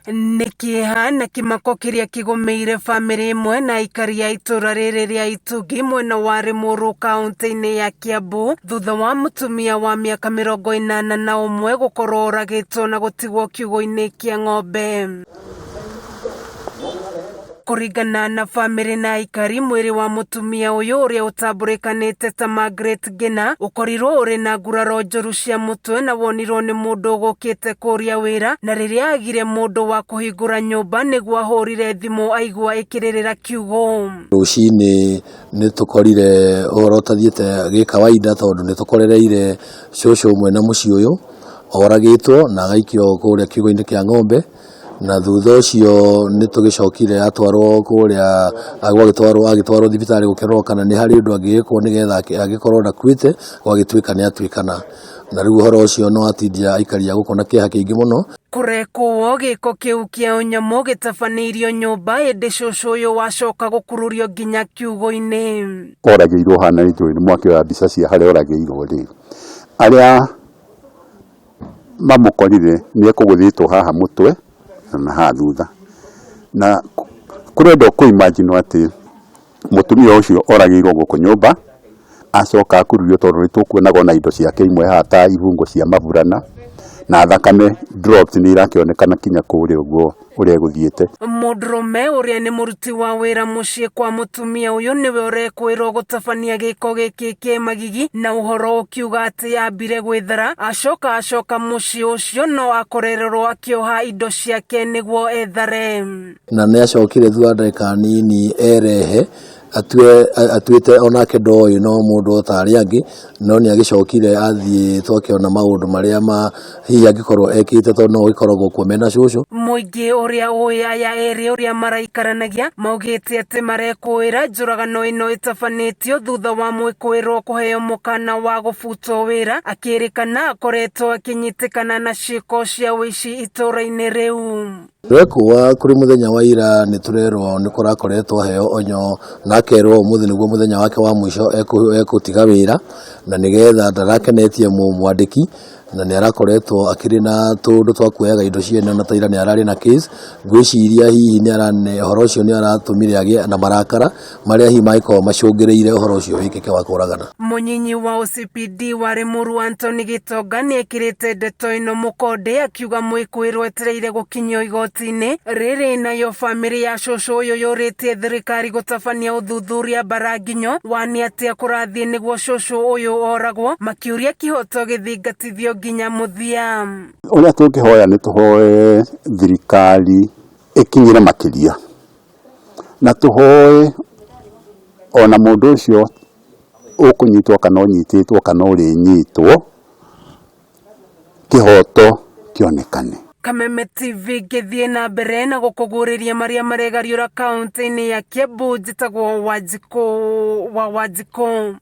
Nĩ kĩeha na kĩmako kĩrĩa kĩgũmĩire bamĩrĩ ĩmwe na aikari a itũra rĩrĩ rĩa Itungi mwena wa Limuru kaũntĩ-inĩ ya Kiambu thutha wa mũtumia wa mĩaka 81 gũkorwo oragĩtwo na gũtigwo kiugũ-inĩ kĩa ng'ombe. Kũringana na bamĩrĩ na aikari, mwĩrĩ wa mũtumia ũyũ ũrĩa ũtambũrĩkanĩte ta Margaret Ngina ũkorirwo ũrĩ na nguraro njũru cia mũtwe na wonirwo nĩ mũndũ ũgũkĩte kũria wĩra, na rĩrĩa agire mũndũ wa kũhingũra nyũmba nĩguo ahũrire thimũ aigua ĩkĩrĩrĩra kiugũ. Rũcinĩ nĩ tũkorire ũhoro ũtathiĩte gĩkawaida tondũ nĩ tũkorereire cũcũ ũmwe na mũciĩ ũyũ oragĩtwo na agaikio kũrĩa kiugũ-inĩ kĩa ng'ombe. Na thutha ũcio nĩ tũgĩcokire atwarwo kũrĩa gwagĩtwarwo agĩtwarwo thibitarĩ gũkĩrorwo kana nĩ harĩ ũndũ angĩgĩkwo nĩgetha angĩkorwo ndakuĩte, gwagĩtuĩka nĩ atuĩkana. Na rĩu ũhoro ũcio nĩ watindia aikari a gũkũ na kĩeha kĩingĩ mũno. Kũrekwo gĩko kĩu kĩa ũnyamũ gĩtabanĩirio nyũmba ĩndĩ cũcũ ũyũ wacoka gũkururio nginya kiugũ-inĩ. Oragĩirwo hana njũĩ nĩ mwakĩoya mbica cia harĩa oragĩirwo rĩ, arĩa mamũkorire nĩ ekũgũthĩtwo haha mũtwe na haha thutha. Na kũrendwo kũ imagine atĩ mũtumia ũcio oragĩirwo gũkũ nyũmba, acoka akururio tondũ nĩ tũkuonaga ona indo ciake imwe haha ta ibungo cia maburana na thakame drops nĩ irakĩonekana kinya kũrĩa ũguo ũrĩa egũthiĩte. Mũndũrũme ũrĩa nĩ mũruti wa wĩra mũciĩ kwa mũtumia ũyũ nĩwe ũrekwĩrwo gũtabania gĩko gĩkĩ kĩ magigi, na ũhoro ũkiuga atĩ ambire gwĩthara acoka acoka mũciĩ ũcio no akorererwo akĩoha indo ciake nĩguo ethare. Na nĩ acokire thutha wa ndagĩka nini erehe atue atuĩte onake ndoĩ no mũndũ o ta arĩa angĩ, no nĩ agĩcokire athiĩ twakĩona maũndũ marĩa ma hihi angĩkorwo ekĩte tondũ no gĩkoragwo kuo mena cũcũ. Mũingĩ ũrĩa ũĩ aya erĩ ũrĩa maraikaranagia maugĩte atĩ marekũĩra njũragano ĩno ĩtabanĩtio thutha wa mwĩkũĩrwo kũheo mũkana wa gũbutwo wĩra akĩrĩkana akoretwo akĩnyitĩkana na ciĩko cia ũici itũra-inĩ rĩu. Twekũa kũrĩ mũthenya wa ira nĩ tũrerwo nĩ kũrakoretwo heo onyo na akerwo ũmũthĩ nĩguo mũthenya wake wa mũico ekũtiga wĩra, na nĩgetha ndarakenetie mwandĩki, na nĩ arakoretwo akĩrĩ na tũũndũ twa kuoyaga indo ciene na ta ira nĩ ararĩ na case. Ngwĩciria hihi nĩ ũhoro ũcio nĩ aratũmire agĩe na marakara marĩa hihi mangĩkorwo macũngĩrĩire ũhoro ũcio wĩkĩke wa kũragana. Mũnyinyi wa OCPD wa Limuru Anthony Gitonga nĩ ekĩrĩte ndeto ĩno mũkonde akiuga mwĩkũĩrwo etereire gũkinyio igoti-inĩ rĩrĩ. Nayo bamĩrĩ ya cũcũ ũyũ yũrĩtie thirikari gũtabania ũthuthuria mbaranginyo wa nĩ atĩa kũrathiĩ nĩguo cũcũ ũyũ oragwo, makĩũria kĩhoto gĩthingatithio nginya mũthia. Ũrĩa tũngĩhoya nĩ tũhoe thirikari ĩkinyĩre makĩria, na tũhoe ona mũndũ ũcio ũkũnyitwo kana ũnyitĩtwo kana ũrĩnyitwo, kĩhoto kĩonekane. Kameme TV ngĩthiĩ na mbere na gũkũguũrĩria marĩa maregariũra kaũntĩ-inĩ ya Kiambu. Njĩtagwo Wanjikũ wa Wanjikũ.